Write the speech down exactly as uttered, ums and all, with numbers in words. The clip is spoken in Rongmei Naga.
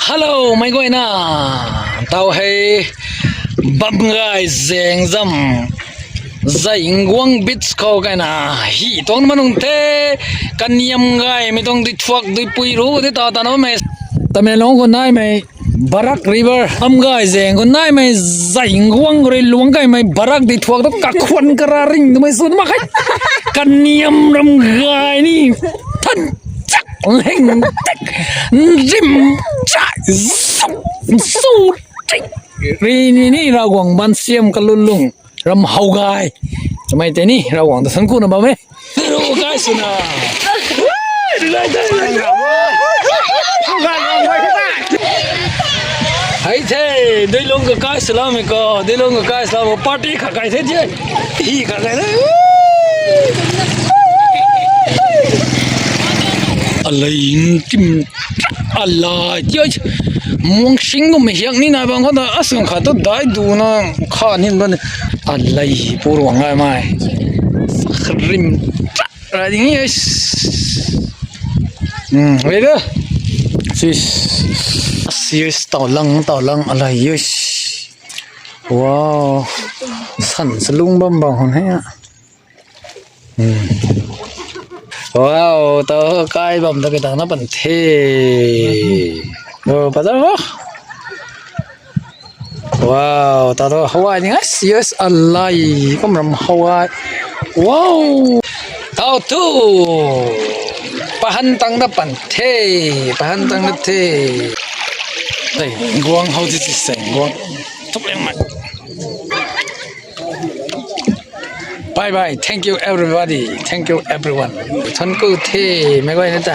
Hello, meic guayna. Tau hei bam gay zaeng zam Zainguang Beach khou kaina hi tuang ma nung the. Kaniam gaymei tuang dui thuak dui pui ru di ta ta na mei. Tamenglong khou naimei Barak River, bam gay zaeng khou naimei Zainguang rui luang kaymei Barak dui thuak tu kakhwan kara ring tumei sun mak khe. Kaniam ram gay ni than chak leng tak rim chak su su tik ri ni ni Ravguangc ban siam kalun lung ram how gay. Chamei tei ni Ravguangc ta san kuna bam e. Ru kai suna. Hei the, Duilung ka kai salam ko, Duilung ka kai salam party kha kai the je. Hi kha kai the. Alei tim alai ti oi. Muang sing kum hiak ni na bang kho da asung kha tu dai du na kha nin ban. Alei pu ruang ai mai. Rim ra ding yes. Hmm, wei da. Sis. Yes, tau lang, tau lang alei yes. Wow. San salung bam bam hon he. Hmm. Wow, tau kai bam da kai tang na pan the. Oh, pa da. Wow, tau tau Hawaii ni ngai serious alai kum ram Hawaii. Wow. Tau tu. Pahan tang da pan the, pahan tang da the. Hey, guang how this is saying, guang. Tuk leng mat. Bye bye. Thank you everybody. Thank you everyone. Thank you the. Mei guay na ta.